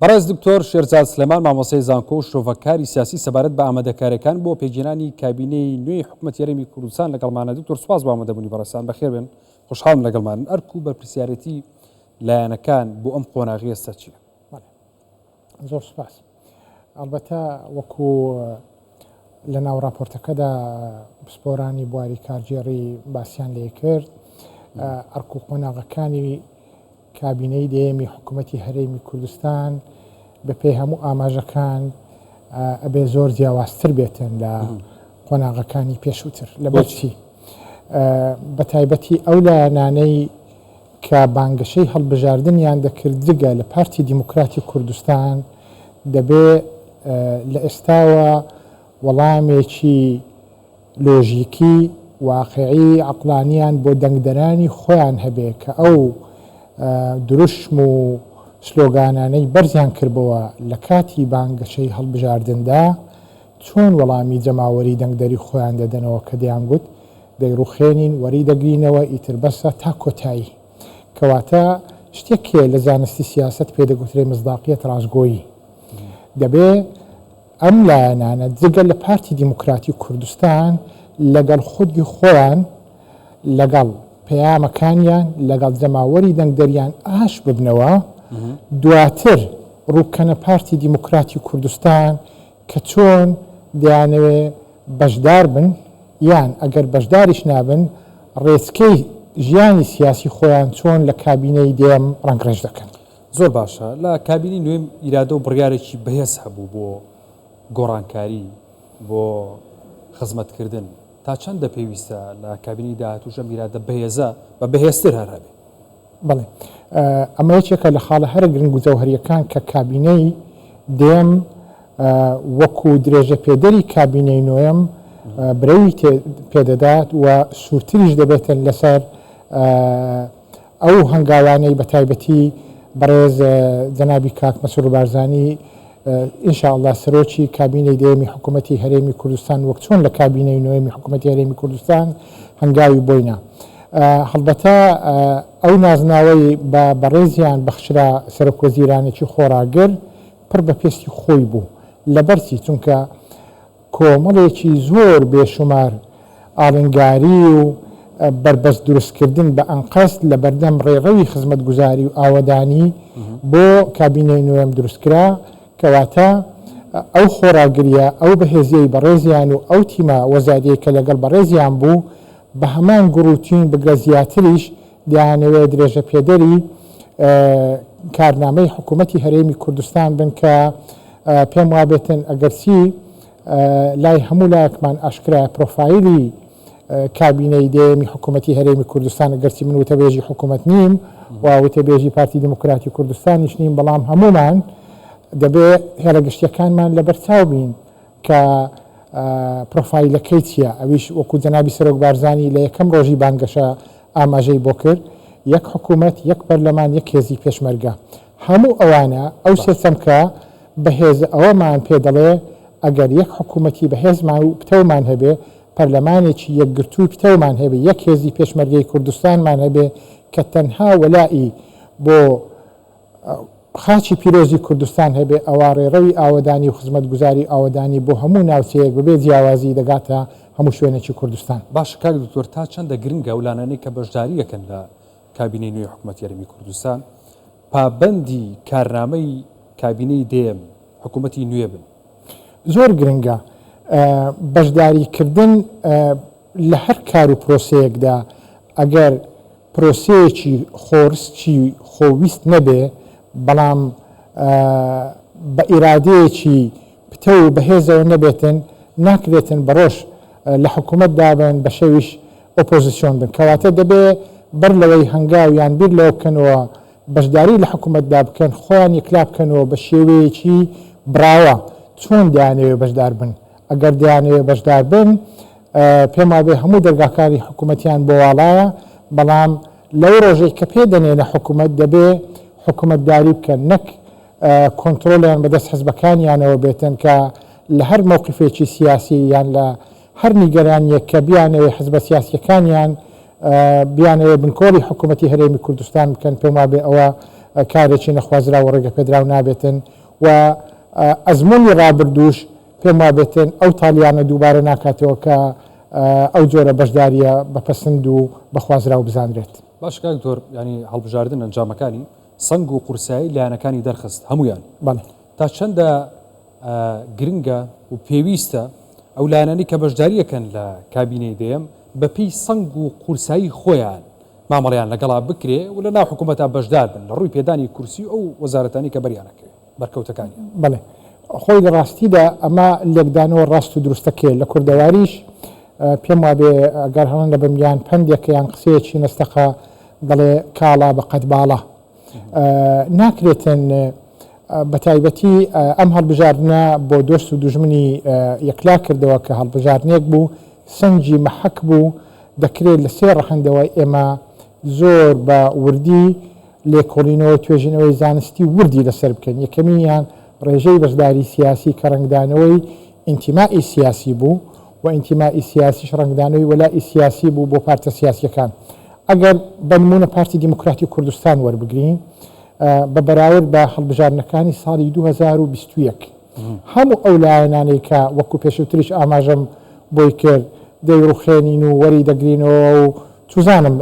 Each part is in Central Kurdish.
بەڕێز دکتۆر شێرزاد سلێمان مامۆستای زانکۆ و شرۆڤەکاری سیاسی سەبارەت بە ئامادەکاریەکان بۆ پێکهێنانی کابینەی نوێی حکومەتی هەرێمی کوردستان لەگەڵمانە. دکتۆر سوپاس بۆ ئامادەبوونی بەڕێزتان، بەخێربێن، خۆشحاڵم لەگەڵمانن. ئەرک و بەرپرسیارێتی لایەنەکان بۆ ئەم قۆناغەی ئێستا چییە؟ بەڵێ زۆر سوپاس. ئەڵبەتە وەکو لە ناو راپۆرتەکەدا پسپۆرانی بواری کارگێڕی باسیان لێ کرد، ئەرک و قۆناغەکانی کابینەی دەیەمی حکوومەتی هەرێمی کوردستان بەپێی هەموو ئاماژەکان ئەبێ زۆر جیاوازتر بێتن لە قۆناغەکانی پێشووتر. لەبەرچی؟ بە تایبەتی ئەو لایەنانەی کە بانگەشەی هەڵبژاردنیان دەکرد جگە لە پارتی دیموکراتی کوردستان دەبێ لە ئێستاوە وەڵامێکی لۆژیکی، واقیعی، عەقڵانیان بۆ دەنگدەرانی خۆیان هەبێ کە ئەو دروشم و سلۆگانانەی بەرزیان کردبۆوە لە کاتی بانگەشەی هەڵبژاردندا چۆن وەڵامی جەماوەری دەنگدەری خۆیان دەدەنەوە کە دەیانگوت دەیڕوخێنین وەریدەگرینەوە ئیتر بەسە تا کۆتایی. کەواتە شتێک هەیە لە زانستی سیاسەت پێ دەگوترێ مزداقیەت ڕاستگۆیی. دەبێ ئەم لایەنانە جگە لە پارتی دیموکراتی کوردستان لەگەڵ خودی خۆیان، لەگەڵ پەیامەکانیان، لەگەڵ جەماوەری دەنگدەریان ئاش ببنەوە، دواتر ڕووبکەنە پارتی دیموکراتی کوردستان کە چۆن دەیانەوێ بەشدار بن یان ئەگەر بەشداریش نابن ڕێچکەی ژیانی سیاسی خۆیان چۆن لە کابینەی دێم ڕەنگڕێژ دەکەن. زۆر باشە لە کابینەی نوێم ئیرادە و بڕیارێکی بەهێز هەبوو بۆ گۆڕانکاری بۆ خزمەتکردن تا چەندە پێویستە لە کابینەی داهاتووش ئەم ئیرادە بەهێزە بە بەهێزتر هەر هەبێ؟ بەڵێ ئەمە یەکێکە لە خاڵە هەرە گرنگ و جەوهەرییەکان کە کابینەی دێم وەکو درێژەپێدەری کابینەی نۆیەم برەوی پێدەدات و سوورتریش دەبێتن لەسەر ئەو هەنگاوانەی بە تایبەتی بەڕێز جەنابی کاک مەسرور بارزانی ان شاء اللە سەرۆکی کابینەی دەیەمی حکوومەتی هەرێمی کوردستان وەک چۆن لە کابینەی نۆیەمی حکوومەتی هەرێمی کوردستان هەنگاوی بۆی نا. هەڵبەتە ئەو نازناوەی بە بەڕێزیان بەخشرا سەرۆکوەزیرانێکی خۆڕاگر پڕ بە پێستی خۆی بوو. لەبەرچی؟ چونکە کۆمەڵێکی زۆر بێشومار ئاڵنگاری و بەربەست دروستکردن بە ئەنقەست لە بەردەم ڕێڕەوی خزمەتگوزاری و ئاوەدانی بۆ کابینەی نۆیەم دروستکرا، کەواتە ئەو خۆڕاگرییە، ئەو بەهێزییەی بەڕێزیان و ئەو تیمە وەزارییەی کە لەگەڵ بەڕێزیان بوو، بە هەمان گوڕ و تین بگرە زیاتریش دەیانەوێت درێژەپێدەری کارنامەی حکوومەتی هەرێمی کوردستان بن کە پێم وابێتن ئەگەرچی لای هەموو لایەکمان ئاشکرایە پرۆفایلی کابینەی دەیەمی حکوومەتی هەرێمی کوردستان ئەگەرچی من وتەبێژی حکوومەت نیم و وتەبێژی پارتی دیموکراتی کوردستانیش نیم بەڵام هەمومان دەبێ هێڵە گشتیەکانمان لەبەرچاو بین کە پرۆفایلەکەی چییە، ئەویش وەکو جەنابی سەرۆک بارزانی لە یەکەم ڕۆژی بانگەشە ئاماژەی بۆ کرد، یەک حکوومەت، یەک پەرلەمان، یەک هێزی پێشمەرگە. هەموو ئەوانە، ئەو سێ چەمکە بەهێزە ئەوەمان پێ دەڵێ ئەگەر یەک حکوومەتی بەهێزمان و پتەومان هەبێ، پەرلەمانێکی یەکگرتووی پتەومان هەبێ، یەک هێزی پێشمەرگەی کوردستانمان هەبێ کە تەنها وەلائی بۆ خاکی پیرۆزی کوردستان هەبێ ئەوا ڕێڕەوی ئاوەدانی و خزمەتگوزاری ئاوەدانی بۆ هەموو ناوچەیەک بەبێ جیاوازی دەگاتە هەموو شوێنێکی کوردستان. باشە کاک دکتۆر تا چەندە گرنگە ئەو لانانەی کە بەشداری ئەکەن لە کابینەی نوێی حکومەتی هەرێمی کوردستان پابەندی کارنامەی کابینەی دەیەم حکومەتی نوێ بن؟ زۆر گرنگە بەشداری کردن لە هەر کار و پرۆسەیەکدا ئەگەر پرۆسەیەکی خۆڕسکی خۆویست نەبێ، بەڵام بە ئیرادەیەکی پتەو و بەهێزەوە نەبێتن، ناکرێتن بە ڕۆژ لە حکوومەتدا بن، بە شەویش ئۆپۆزسیۆن بن. کەواتە دەبێ بەر لەوەی هەنگاو یان بیر لەوە بکەنەوە بەشداری لە حکوومەتدا بکەن، خۆیان یەکلا بکەنەوە بە شێوەیەکی براوە چۆن دەیانەوێ بەشدار بن. ئەگەر دەیانەوێ بەشدار بن، پێم وابێ هەموو دەرگاکانی حکوومەتیان بۆ واڵایە، بەڵام لەو ڕۆژەی کە پێ دەنێنە حکوومەت دەبێ حکوومەتداری بکەن نەک کۆنترۆڵیان بەدەست حزبەکانیانەوە بێتن کە لە هەر مەوقفێکی سیاسی یان لە هەر نیگەرانییەک کە بیانەوێ حزبە سیاسییەکانیان بیانەوێ بنکۆڵی حکوومەتی هەرێمی کوردستان بکەن پێم وابێ ئەوە. کارێکی نەخوازراو و ڕێگەپێدراو نابێتن و ئەزموونی ڕابردووش پێم وابێتن ئەو تاڵیانە دووبارە ناکاتەوە کە ئەو جۆرە بەشدارییە بە پەسند و بە خوازراو بزانرێت. باشە کاک دکتۆر یانی هەڵبژاردن ئەنجامەکانی سەنگ و قورسایی لایەنەکانی دەرخست هەموویان. بەڵێ. تا چەندە گرنگە و پێویستە ئەو لایەنانەی کە بەشدارییەکەن لە کابینەی دەیەم بەپێی سەنگ و قورسایی خۆیان مامەڵەیان لەگەڵا بکرێ و لە ناو حکوومەتا بەشدار بن لە ڕووی پێدانی کورسی و ئەو وەزارەتانەی کە بەریان ئەکەوێ بەرکەوتەکانیان. بەڵێ خۆی لە ڕاستیدا ئەمە لێکدانەوە ڕاست و دروستەکەیە لە کوردەواریش پێم وابێ گەر هەڵە نەبم یان پەندێکە یان قسەیەکی نەستەقە دەڵێ کاڵا بە قەد باڵا ناکرێتن بە تایبەتی ئەم هەڵبژاردنە بۆ دۆست و دوژمنی یەکلا کردەوە کە هەڵبژاردنێک بوو سەنگی مەحەک بوو دەکرێت لە سێ ڕەهەندەوە ئێمە زۆر بە وردی لێکۆڵینەوە توێژینەوەی زانستی وردی لەسەر بکەین یەکەمینیان ڕێژەی بەشداری سیاسی کە ڕەنگدانەوەی ئینتیمائی سیاسی بوو و ئینتیمائی سیاسیش ڕەنگدانەوەی وەلائی سیاسی بوو بۆ پارتە سیاسیەکان ئەگەر بە نموونە پارتی دیموکراتی کوردستان وەربگرین بە بەراورد بە هەڵبژاردنەکانی ساڵی 2021 هەموو ئەو لایەنانەی کە وەکو پێشووتریش ئاماژەم بۆی کرد دەیڕوخێنین و وەری دەگرینەوە و چوزانم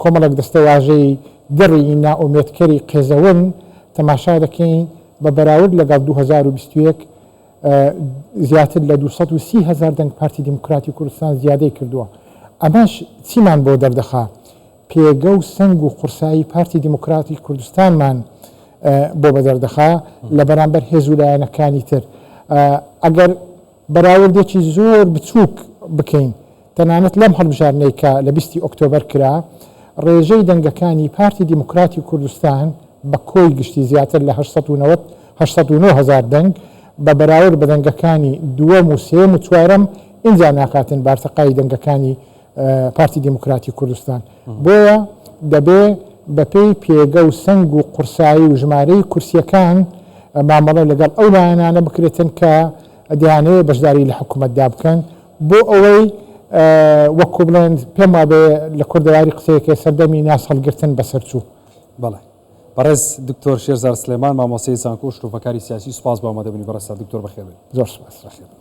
کۆمەڵێک دەستەواژەی دڕی نائومێدکەری قێزەون تەماشا دەکەین بە بەراورد لەگەڵ 2021 زیاتر لە 230 هەزار دەنگ پارتی دیموکراتی کوردستان زیادەی کردووە ئەمەش چیمان بۆ دەردەخا پێگە و سەنگ و قورسایی پارتی دیموکراتی کوردستانمان بۆ بەدەردەخا لە بەرامبەر هێز و لایەنەکانی تر. ئەگەر بەراوردێکی زۆر بچووک بکەین، تەنانەت لەم هەڵبژاردنەی کە لە بیستی ئۆکتۆبەر کرا، ڕێژەی دەنگەکانی پارتی دیموکراتی کوردستان بە کۆی گشتی زیاتر لە 890 809 هەزار دەنگ بە بەراورد بە دەنگەکانی دووەم و سێیەم و چوارەم ئینجا ناکاتن بارتەقای دەنگەکانی پارتی دیموکراتی کوردستان. بۆیە دەبێ بەپێی پێگە و سەنگ و قورسایی و ژمارەی کورسییەکان مامەڵە لەگەڵ ئەو لایەنانە بکرێتن کە دەیانەوێت بەشداری لە حکومەتدا بکەن بۆ ئەوەی وەکو بڵێن پێم وابێ لە کوردەواری قسەیەکە سەردەمی ناس هەڵگرتن بەسەرچوو. بەڵێ. بەڕێز دکتۆر شێرزار سلێمان مامۆستای زانکۆ و شرۆڤەکاری سیاسی سوپاس بۆ ئامادەبوونی بەڕێزتان دکتۆر بەخێربێن. زۆر سوپاس. بەخێربێن.